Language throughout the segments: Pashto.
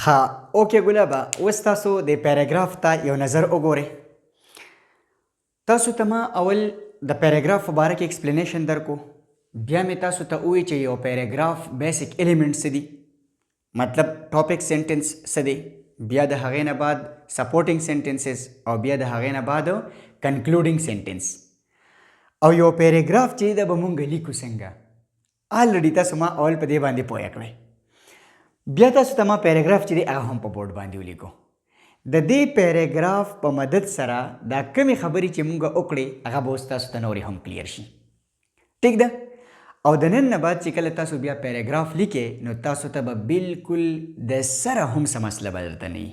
ښه، اوکې ګلابه، اوس تاسو د پیراګراف ته یو نظر وګورئ. تاسو ته ما اول د پیراګراف په باره کې ایکسپلینیشن درکو، بیا مې تاسو ته وویل چې یو پیراګراف بیسیک الیمنټ څه دي، مطلب ټاپک سنټنس څه دی، بیا د هغې نه بعد سپورټینګ سنټنسز او بیا د هغې نه بعد کنکلوډینګ سنټنس. او یو پیراګراف چې دا به مونږ لیکو څنګه، الریډي تاسو ما اول په دې باندې پوه کړئ. بیا تاسو ته ما پیراګراف چې دی هغه هم په بورډ باندې ولیکو. د دې پیراګراف په مدد سره دا کومې خبرې چې مونږ وکړې هغه به اوس تاسو ته نورې هم کلیر شي. ټیک ده؟ او د نن نه بعد چې کله تاسو بیا پیراګراف لیکئ نو تاسو ته به بالکل د سره هم څه مسله به درته نه وي.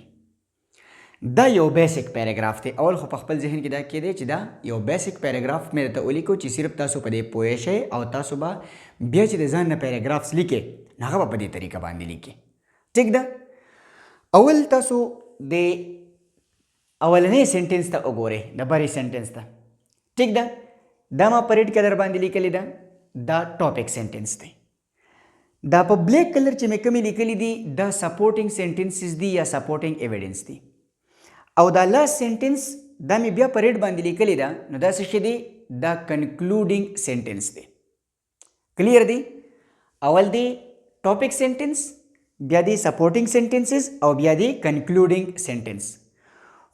دا یو بیسیک پیراګراف دی. اول خو په خپل ذهن کې دا کېدی چې دا یو بیسیک پیراګراف مې درته ولیکو چې صرف تاسو په دې پوه شئ، او تاسو به بیا چې د ځان نه پیراګرافس لیکئ نو هغه به په دې طریقه باندې لیکئ. ټیک ده؟ اول تاسو د اولنې سنټنس ته وګورئ، د بری سنټنس ته. ټیک ده؟ دا ما په ریډ کلر باندې لیکلې ده، دا ټاپک سنټنس دی. دا په بلیک کلر چې مې کومې لیکلې دي دا سپورټینګ سنټنسز دي یا سپورټینګ ایویډنس دي. او دا لاست سنټنس دا مې بیا په ریډ باندې لیکلې ده، نو دا څه شی دی؟ دا کنکلوډینګ سنټنس دی. کلیر دی؟ اول دی ټاپک سنټنس، بیا دی سپورټینګ سنټنسز او بیا دی کنکلوډینګ سنټنس.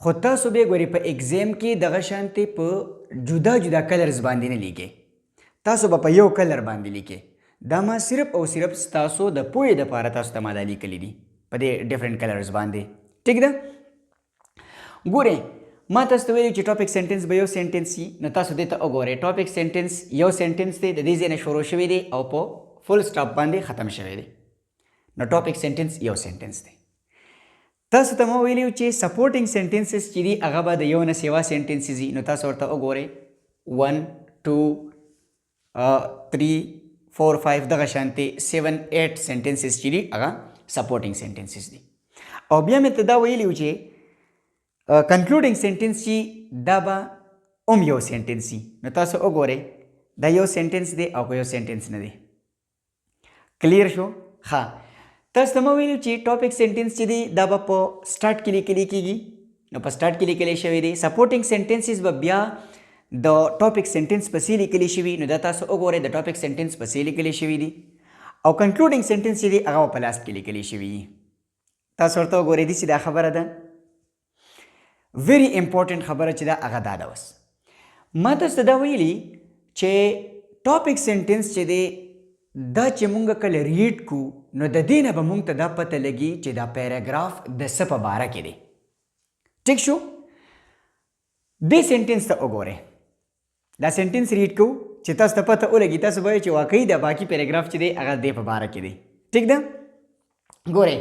خو تاسو به ګورئ په اگزام کې دغه شانتې په جدا جدا کلرز باندې نه لیکئ، تاسو به په یو کلر باندې لیکئ. دا ما صرف او صرف ستاسو د پوهې دپاره تاسو ته ما دا لیکلي دي په دې ډیفرنټ کلرز باندې. ټیک ده؟ ګورئ ما تاسو ته ویلي چې ټاپک سنټنس به یو سنټنس وي، نو تاسو دې ته وګورئ ټاپک سنټنس یو سنټنس دی، د دې ځای نه شروع شوی دی او په فول سټاپ باندې ختم شوی دی، نو ټاپک سنټنس یو سنټنس دی. تاسو ته ما ویلي چې سپورټینګ سنټنسز چې دي هغه به د یو نه سیوا سنټنسز وي، نو تاسو ورته وګورئ 1 2 3 4 5 دغه شانتې 7 8 سنټنسز چې دي هغه سپورټینګ سنټنسز دي. او بیا مې ته دا ویلي چې کنکلوډینګ سنټنس چې دا به هم یو سنټنس وي، نو تاسو وګورئ دا یو سنټنس دی او که یو سنټنس نه دی. کلیر شو؟ ښه، تاسو ته ما ویلي چې ټاپک سنټنس چې دی دا به په سټارټ کې لیکل کېږي، نو په سټارټ کې لیکل شوی دی. سپورټینګ سنټنسز به بیا د ټاپک سنټنس پسې لیکل شوي، نو دا تاسو وګورئ د ټاپک سنټنس پسې لیکل شوي دي. او کنکلوډینګ سنټنس چې دی هغه په لاست کې لیکل شوي. تاسو ورته وګورئ دي چې دا خبره ده ویری امپورټنټ خبره چې دا هغه دا ده. اوس ما تاسو ته دا ویلي چې ټاپک سنټنس چې دی دا چې مونږ کله ریډ کو نو د دې نه به مونږ ته دا پته لګي چې دا پیراګراف د څه په باره کې دی. ټیک شو؟ دې سنټنس ته وګورئ، دا سنټنس ریډ کو چې تاسو ته پته ولګي، تاسو به چې واقعي دا باقي پیراګراف چې دی هغه دې په باره کې دی. ټیک ده؟ ګورئ،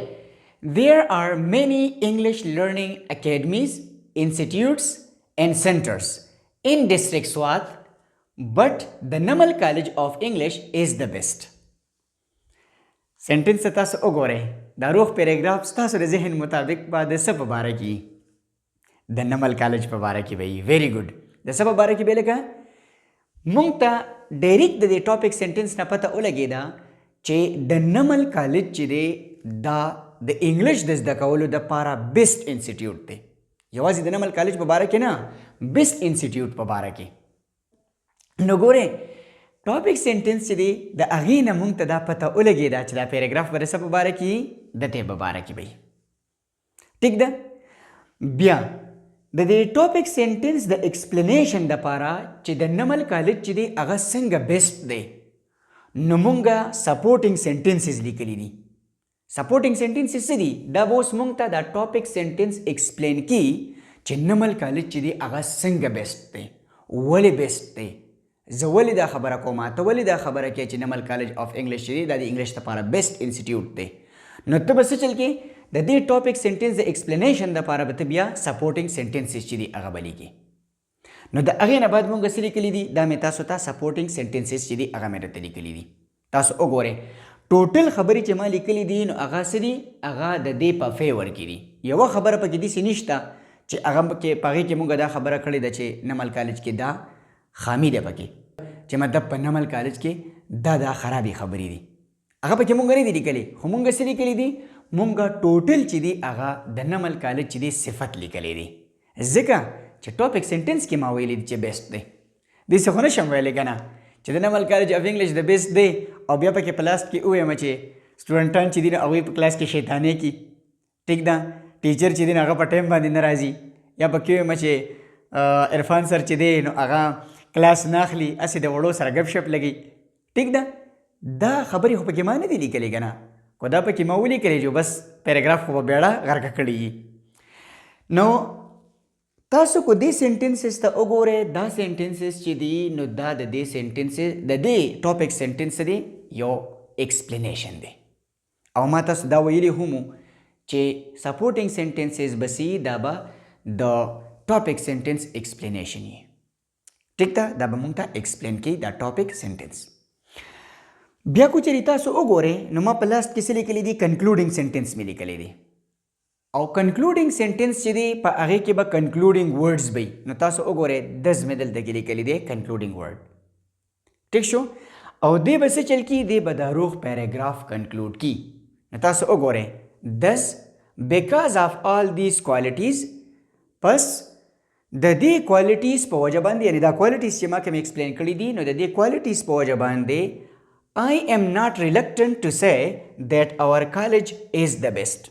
There are many English learning academies, institutes and centers in District Swat, but the Namal College of English is the best. سنټنس ته تاسو وګورئ، دا روغ پیراګراف ستاسو د ذهن مطابق به د څه په باره کې؟ د نمل کالج په باره کې به وي. ویری ګډ. د څه په باره کې به؟ لکه مونږ ته ډایرکټ د دې ټاپک سنټنس نه پته ولګېده چې د نمل کالج چې دی دا د انګلیش د زده کولو دپاره بیسټ انسټیټیوټ دی. یوازې د نمل کالج په باره کې نه، بیسټ انسټیټیوټ په باره کې. نو ګورئ ټاپک سنټنس چې دی د هغې نه مونږ ته دا پته ولګېده چې دا پیراګراف به د څه په باره کې؟ د دې په باره کې به وي. ټیک ده؟ بیا د دې ټاپک سنټنس د ایکسپلینیشن دپاره چې د نمل کالج چې دی هغه څنګه بیسټ دی، نو مونږه سپورټینګ سنټنسز لیکلي دي. سپورټینګ سنټنسز څه دي؟ دا به اوس مونږ ته دا ټاپک سنټنس ایکسپلین کی چې نمل کالج چې دی هغه څنګه بیسټ دی، ولې بیسټ دی، زه ولې دا خبره کوم، ته ولې دا خبره کوې چې نمل کالج آف انګلیش چې دی دا د انګلیش لپاره بیسټ انسټیټیوټ دی. نو ته به څه چل کې؟ د دې ټاپک سنټنس د ایکسپلینیشن دپاره به ته بیا سپورټینګ سنټنسز چې دي هغه به لیکې. نو د هغې نه بعد مونږ څه لیکلي دي؟ دا مې تاسو ته سپورټینګ سنټنسز چې دي هغه مې درته لیکلي دي. تاسو وګورئ ټوټل خبرې چې ما لیکلي دي نو هغه څه دي؟ هغه د دې په فیور کې دي. یوه خبره پکې داسې نشته چې هغه پکې په هغې کې مونږ دا خبره کړې ده چې نمل کالج کې دا خامي ده پکې، چې مطلب په نمل کالج کې دا خرابې خبرې دي، هغه پکې مونږ نه دي لیکلي. خو مونږ څه لیکلي دي؟ مونږه ټوټل چې دی هغه د نمل کالج چې دی صفت لیکلی دی، ځکه چې ټاپک سنټنس کې ما ویلي دي چې بیسټ دی. داسې خو نه شم ویلی که نه چې د نمل کالج اف انګلیش د بیسټ دی او بیا پکې په لاست کې ووایم چې سټوډنټان چې دي نو هغوی په کلاس کې شیطانې کي، ټیک ده، ټیچر چې دی نو هغه په ټایم باندې نه راځي، یا پکې ووایم چې عرفان سر چې دی نو هغه کلاس نه اخلي، هسې د وړو سره ګپ شپ لګي، ټیک ده. دا خبرې خو پکې ما نه دي لیکلې که نه، که دا پکې ما ولیکلې چې بس پیراګراف خو به بیړه غرقه کړي. نو تاسو کو دې سنټنسز ته وګورئ، دا سنټنسز چې دي نو دا د دې سنټنسز د دې ټاپک سنټنس دی یو ایکسپلینیشن دی. او ما تاسو دا ویلي هم چې سپورټینګ سنټنسز به سي، دا به د ټاپک سنټنس ایکسپلینیشن یي، ټیک ده، دا به مونږ ته ایکسپلین کوي دا ټاپک سنټنس. بیا کو چېرې تاسو وګورئ نو ما په لاست کې څه لیکلي دي؟ کنکلوډینګ سنټنس مې لیکلی دی. او کنکلوډینګ سنټنس چې دی په هغې کې به کنکلوډینګ ورډز به وي. نو تاسو وګورئ دز مې دلته کې لیکلی دی کنکلوډینګ ورډ، ټیک شو. او دی به څه چل کی؟ دی به دا روغ پیراګراف کنکلوډ کی. نو تاسو وګورئ دز because of all these qualities، پس د دې کوالټیز په وجه باندې، یعنی دا کوالټیز چې ما کوم ایکسپلین کړي دي، نو د دې کوالټیز په وجه باندې I am not reluctant to say that our college is the best.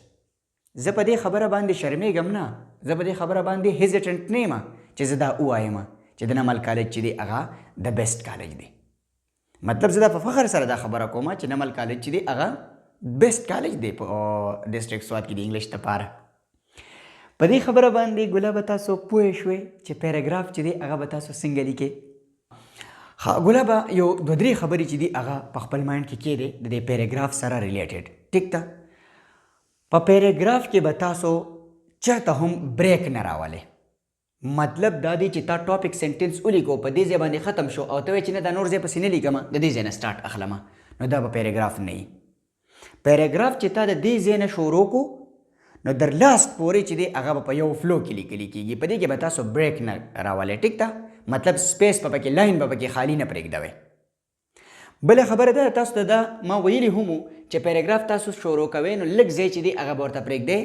زه په دې خبره باندې شرمېږم نه، زه په دې خبره باندې hesitant نه یم چې زه دا ووایم چې د نمل کالج چې دی هغه د بیسټ کالج دی. مطلب زه دا په فخر سره دا خبره کوم چې نمل کالج چې دی هغه بیسټ کالج دی په ډسټرکټ سوات کې د انګلیش لپاره. په دې خبره باندې ګلابه تاسو پوه شوئ چې پیراګراف چې دی هغه به تاسو څنګه لیکئ. ښه ګلابه یو دوه درې خبرې چې دي هغه په خپل مایند کې کېدې د دې پیراګراف سره ریلیټډ، ټیک ده. په پیراګراف کې به تاسو چېرته هم بریک نه راولئ. مطلب دا دی چې تا ټاپک سنټنس ولیکو، په دې ځای باندې ختم شو او ته وایې چې نه دا نور ځای پسې نه لیکم، د دې ځای نه سټارټ اخلم، نو دا به پیراګراف نه وي. پیراګراف چې تا د دې ځای نه شروع کو نو در لاست پورې چې دی هغه به په یو فلو کې لیکل کېږي، په دې کې به تاسو بریک نه راولئ، ټیک ده. مطلب سپیس به پکې، لاین به پکې خالی نه پرېږدوئ. بله خبره ده تاسو ته دا ما ویلي هم چې پیراګراف تاسو شروع کوئ نو لږ ځای چې دی هغه به ورته پرېږدئ،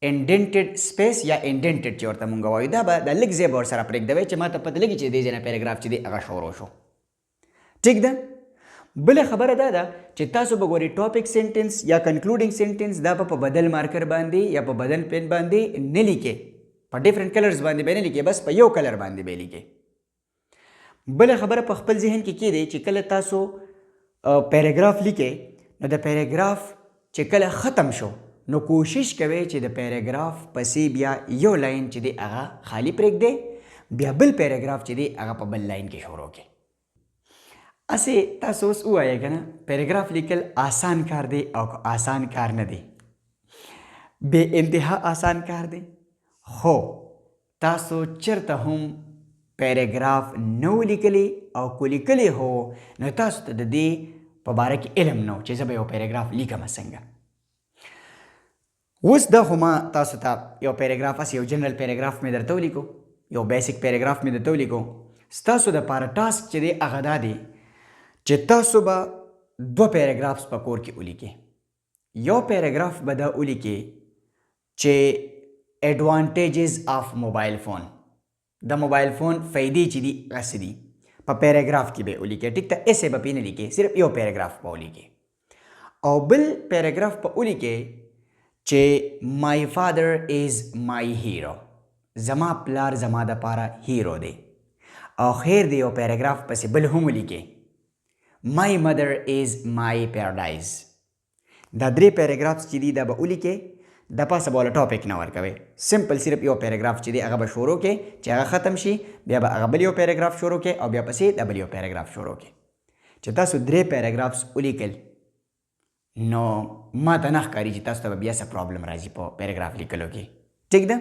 انډنټډ سپیس یا انډنټډ چې ورته مونږ وایو، دا به د لږ ځای به ورسره پرېږدوئ چې ما ته پته لګي چې د دې ځای نه پیراګراف چې دی هغه شروع شو، ټیک ده. بله خبره دا ده چې تاسو به ګورئ ټاپک سنټنس یا کنکلوډینګ سنټنس دا به په بدل مارکر باندې یا په بدل پین باندې نه لیکئ، په ډیفرنټ کلرز باندې به نه لیکئ، بس په یو کلر باندې به لیکئ. بله خبره په خپل ذهن کې کېدی چې کله تاسو پیراګراف لیکئ نو د پیراګراف چې کله ختم شو نو کوشش کوئ چې د پیراګراف پسې بیا یو لاین چې دی هغه خالی پرېږدئ، بیا بل پیراګراف چې دی هغه په بل لاین کې شروع کړئ. هسې تاسو اوس ووایئ که نه پیراګراف لیکل آسان کار دی او که آسان کار نه دی؟ بې انتها آسان کار دی، خو تاسو چېرته هم پیراګراف نه و لیکلی او که لیکلی هو نو تاسو ته د دې په باره کې علم نه و چې زه به یو پیراګراف لیکم څنګه. اوس دا خو ما تاسو ته یو پیراګراف هسې یو جنرال پیراګراف مې درته ولیکو، یو بیسیک پیراګراف مې درته ولیکو. ستاسو دپاره ټاسک چې دی هغه دا دی چې تاسو به دوه پیراګرافس په کور کې ولیکئ. یو پیراګراف به دا ولیکئ چې ایډوانټیجز آف موبایل فون، د موبایل فون فایدې چې دي هغه څه دي، په پیراګراف کې به یې ولیکئ، ټیک ده، ایسې به پرې نه لیکئ، صرف یو پیراګراف به ولیکئ. او بل پیراګراف به ولیکئ چې مای فادر از مای هیرو، زما پلار زما دپاره هیرو دی. او خیر دی یو پیراګراف پسې بل هم ولیکئ، مای مدر از مای پیراډایز. دا درې پیراګرافس چې دي دا به ولیکئ، د پاسه به ولا ټاپک نه ورکوي، سمپل صرف یو پیراګراف چې دی هغه به شروع کړئ، چې هغه ختم شي بیا به هغه بل یو پیراګراف شروع کړئ او بیا پسې دا بل یو پیراګراف شروع کړئ. چې تاسو درې پیراګرافس ولیکل نو ما ته نه ښکاري چې تاسو ته به بیا څه پرابلم راځي په پیراګراف لیکلو کې، ټیک ده.